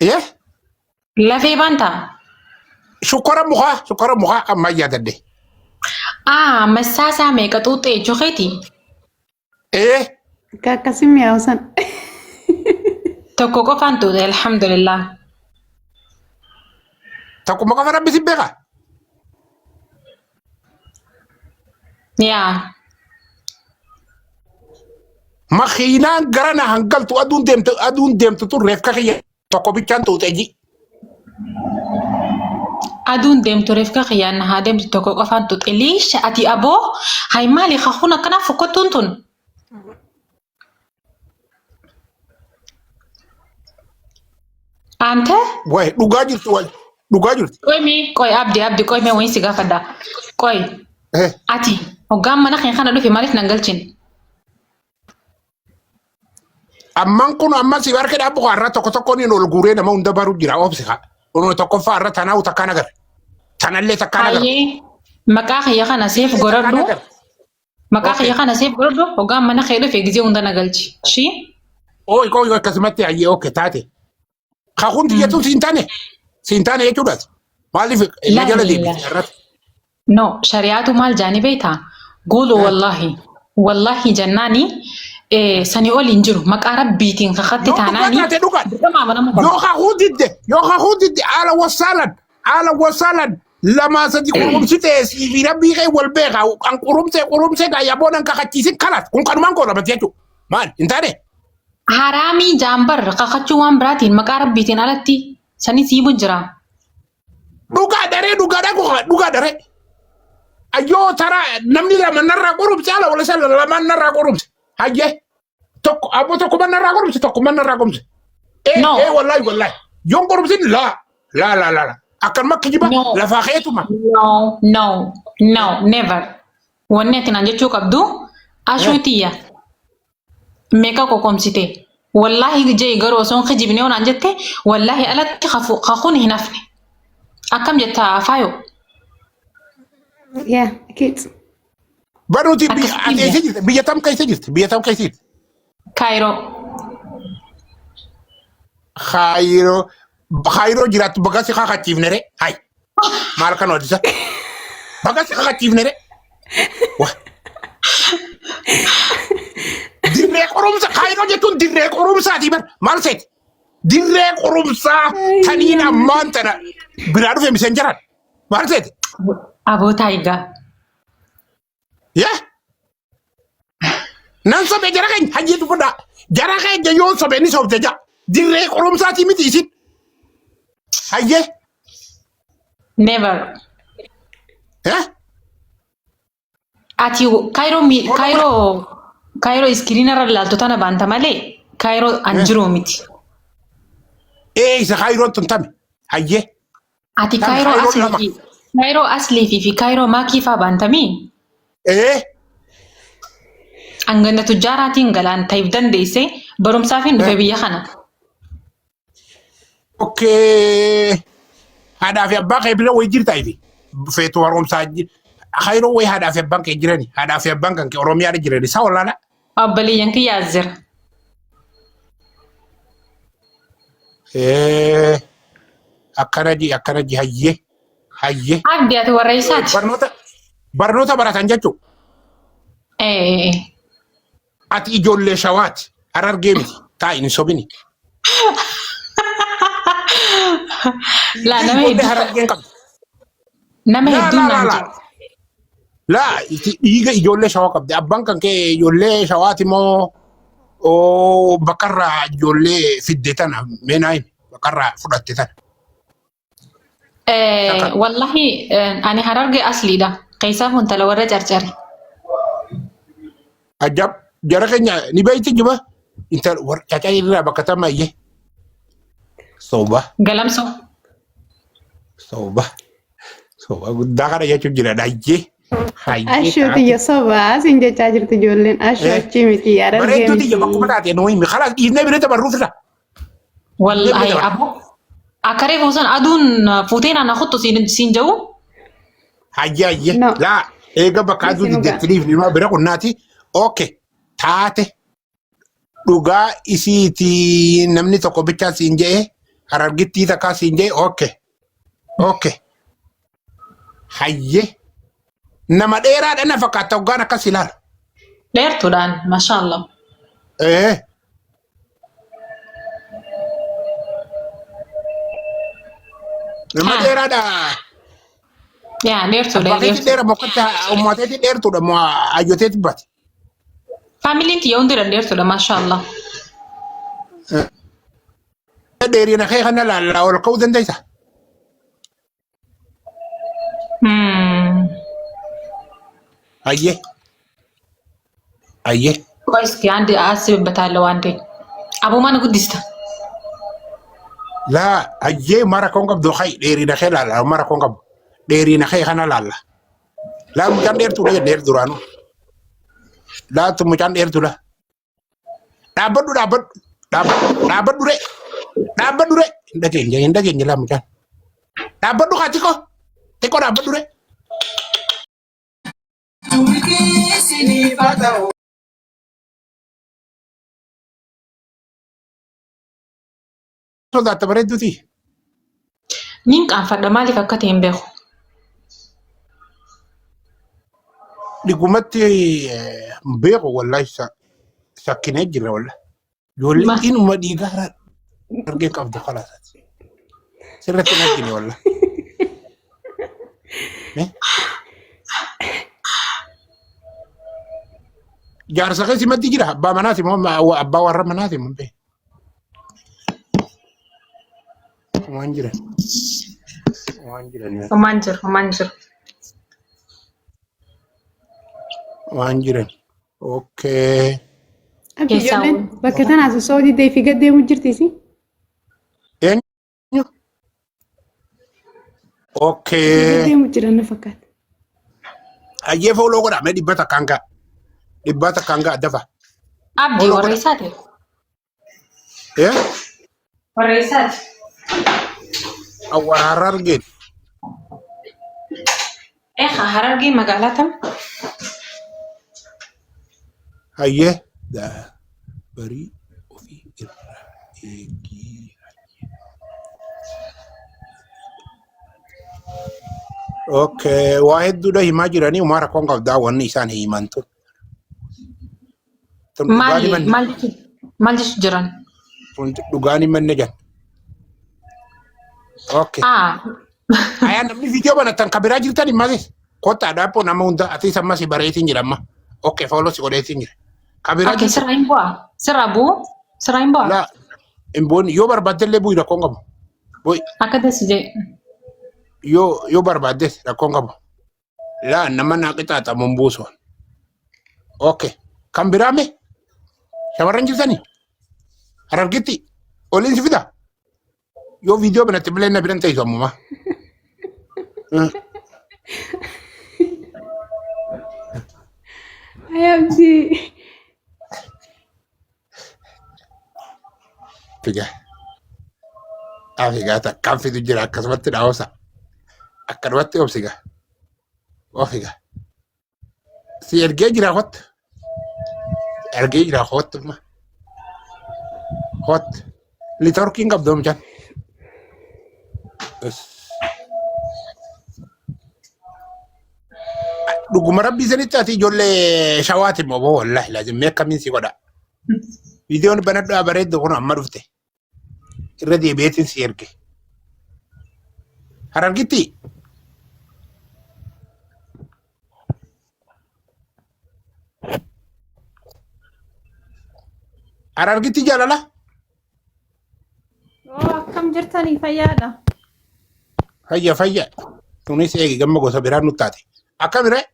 Eh? Lafee baantaa? Shukkora mukaa shukkora mukaa ammaa yaadadde. Aa massaasaa meeqa xuuxxee jechuu keeti? Eh? Akka akkasii mi'aawu san. Tokko qofaan xuuxe alhamdulillah. Tokkuma qofa rabbi si beeka. Yaa. Makiinaan gara na hangaltu aduun deemtu tun reefka kiyya tokko bichaan xuuxee ji. Aduun deemtu reefka kiyyaan na haa deemtu tokko qofaan xuuxe. Liisha ati aboo hay maali kakuun akkanaa fokkottuun tun. Ante Wayi dhugaa jirtu wayi dhugaa jirtu. qoy mee qoy abdi abdi qoy mee wayin si gaafadha. Qoy Eh, ati hoggaan mana kee kana dhufe maaliif nan galchin? Amman kun amma si harka dhaabbu har'a tokko tokkoon inni ol guuree nama hunda baru jira obsi haa. Kun tokkoffaa har'a tanaa takkaan agarra. Tanallee takkaan agarra. Hayyee maqaa kiyya kana seef Tanallee takkaan godhadhu. agarra. Maqaa Okay. kiyya kana seef godhadhu hoggaan mana kee dhufe gizee hunda na galchi. Shii? Ooyi ooyi akkasumatti hayyee okay taate. Kakuun tiyyatuun siin taane siin taane jechuudhaati. Maaliif na jala deebite irratti? No, shari'aatu maal jaanii beektaa? Guulu wallaahi. Wallaahi jennaani sanii ol hin jiru. Maqaa rabbiitiin kakatte Yoo dhugaa taanaani. taate dhugaa. Dirqama amanamuu qabda. Yoo kakuu didde yoo kakuu didde haala wasaalan haala wasaalan lamaa sadi qurumsitee fi rabbii kee wal beekaa kan qurumsee qurumsee gaayyaboon kan kakachiisin kalaas kun kanumaan goolabatti jechuudha. Maal hin taane? Haraamii jaambar kakachuu waan biraatiin maqaa rabbiitiin alatti sanii siibu jira. Dhugaa daree dhugaa dhugaa dhugaa daree. Ayyoo taraa namni lama narraa qorumse ala wala sana lamaan narraa qorumse. Hayyee tokko abbo tokko man narraa qorumse tokko man narraa qorumse. Ee No. ee wallahi wallahi yoon qorumsin laa laa laa laa akkanuma kijiba No. lafaa keetuma. No, no, no, never. Wanni ati naan jechuu qabdu ashuu tiyya. Meeqa qoqomsite? Wallaahi je'i garuu osoo hin kijibne yoo naan jette wallaahi alatti kakuun hin hafne. Akkam jetta Faayo? Yaa, kids. Baruuti biyya Akkasitti ati eessa jirti? Biyya tam keessa jirti? Biyya tam keessa jirti? Kaayiroo. Kaayiroo Kaayiroo jiraattu baga si kakachiifne ree. Hay. Maal kan hojjeta? Baga si kakachiifne ree. Wah. Dirree qorumsa Kaayiroo jechuun dirree qorumsaati bar maal seeti? Dirree qorumsaa taniin ammaan tana biraa dhufe miseen jiran. Maal seeti? Aboo taayigaa. Yaa nan sobe jara keenya hayyee dubbadhaa. Jara keenya yoo sobe ni sobde jaa. Dirree qorumsaatii miti isin. Hayyee. Never. Eh? Ati Kaayiroo Kaayiroo Kaayiroo iskiriina irra ilaaltu tana baanta malee Kaayiroo an jiru miti. Ee isa kaayiroon tun tami. Hayyee. Ati Kan Kaayiroo Kaayiroo aslii lama. fi Kaayiroo aslii fi Kaayiroo maakii faa baantamii? Ee. Hangana tujjaaraatiin galaan ta'eef dandeesse barumsaaf hin dhufe biyya kana. Okay. Haadhaa fi abbaa kee bira wayii jirta ifi. Feetu barumsaa Kaayiroo wayii haadhaa fi abbaan kee jirani. Haadhaa fi abbaan kan kee Oromiyaadha jirani. Isaa wallaala. Obboleeyyan kiyya as jira. Ee. Akkana ji akkana ji hayyee. Hayyee. Abdi ati warra isaati. Barnoota barnoota baratan jechuudha. Ee. Ati ijoollee shawaati. Harargee miti. Taa'i hin sobini. Laa nama Ijoollee hedduu harargee hin qabdu. nama Laa hedduun laa laa naan laa. jedhu. Laa itti dhiiga ijoollee shawaa qabdi. Abbaan kan kee ijoollee shawaati moo oo bakkarraa ijoollee fidde tana mee naa himi bakkarraa fudhatte tana. Shaka. Wallahi ani hararge asliidha. Keessaa funtala warra carcare. Ajab jara keenya ni beeyti jiba intal war cacaa irraa bakka tama iyyee. Soba Galamsoo. soba soba guddaa kana jechuun jira dhayyee. Hayyee Ashuu taate. tiyya sobaa siin jechaa jirti ijoolleen. Ashuu Eh. achii miti harargee Bareedduu tiyya miti. bakkuma taate nuu himi. Kalaas dhiisnee bira dabarruuf irra. Wallahi Deemee abbo. Akka reefu san aduun fuutee naan kuttu siin jedhu. Hayyee hayyee. No. Laa eega bakka aduu Isin dhugaa. diddeetti dhiifni numa bira qunnaati. Okay. Taate dhugaa isiiti namni tokko bichaa siin je'e Harargittii takkaa siin jee okay. Okay. Hayyee. Nama dheeraadha na fakkaata hoggaan akkas ilaalu. Dheertuudhaan, mashallah. Ee. Nama dheeraadha. Yaa dheertuudha Abbaa keetti dheertu. dheera mokkatti uummateetti dheertuudha moo hayyoteetti bate. Faamiliin tiyya hundi dheertuudha mashallah. Dheerina kee kana laallaa ol ka'uu dandeessa. Hayyee. Hayyee. ቆይ እስኪ አንድ አስብበታለሁ። አንዴ አቦማን guddista. Laa hayyee mara koon qabdu hay dheerina kee laalla mara koon qabu dheerina kee kana laalla. Laa mucaan dheertuudha jennee duraanuu. Laa tu mucaan dheertuudha. Dhaabbadhu dhaabbadhu dhaabbadhu dhaabbadhu ree dhaabbadhu ree hin dhageenye hin dhageenye laa mucaan. Dhaabbadhu kaa xiqqoo xiqqoo dhaabbadhu ree. Sodaatta bareedduuti. Nin qaanfadha maaliif akka ta'e hin beeku. Dhugumatti hin beeku wallahi shakkinee jirra wallahi. Ijoollee inuma dhiigaa argee qabdu kalaas. Sirratti hin argine wallahi. Jaarsa keessa maddi jira abbaa manaati moo abbaa warra manaati moo beeku. Waan jiran. Waan jiran. Homaan jiru homaan jiru. Waan jiran. Okay. Abdi Keessaa ijoolleen bakka tanaas osoo diddee fi gad deemu jirti si. Eenyu? Okay. Gad deemu jiran na fakkaata. Hayyee follow godhaa mee 100 ga'a. 100 ga'a dafa. Abdii Follow warra godha. eessaati? Eh? Warra eessaati? Awwaara Harargeen. Eegaa Harargee magaalaa tam? Hayyee. Barii ofii irraa eegii. Okay. Waa hedduudha himaa jiranii umaa rakkoon qabdaa wanni isaan himan tun. Tun dhugaan Maali himanne. maal jechu maal jechu jiran? Tun dhugaan himanne jan. Okay. Ah Ayaa namni viidiyoo banattan kan biraa jirtan himatis. Kottaa dhaabboo nama hunda atis ammas bareetiin jira amma. Okay follow si godheetiin jira. Kan biraa okay jirtan. sirraa hin bu'aa? Sirraa bu'u? Sirraa hin bu'aa? Laa hin boonni yoo barbaaddellee bu'i rakkoon qabu. Bu'i Akka tasi jee. yoo barbaaddes rakkoon qabu. Laa nama naa qixaaxamu hin buusu. Okay. Kan biraa mee? Shamarran jirtanii? Harargetti oliin si fida? Yoo viidiyoo banatte bilee na biran teessu ammuma. Ay Abdi. Figa. Afigaa takkaan fidu jira akkasumatti dhaawusa. Akkanumatti obsiga. Ofiga. Si ergee jira kottu. Ergee jira kottu. Kottu. Litorkiin qabdu mucaan. Dhuguma rabbii sanitti ati ijoollee shawaati moo boo wallahi laazim mee akkamiin si godha. Viidiyoon banadhu bareeddu kun amma dhufte. Irra deebi'eetiin si erge. Harargitti Harargitti jaalala. Oo, akkam jirtanii fayyaadha. Fayya fayya. Tunis eegi gamma gosa biraan nu taate. Akkamiree?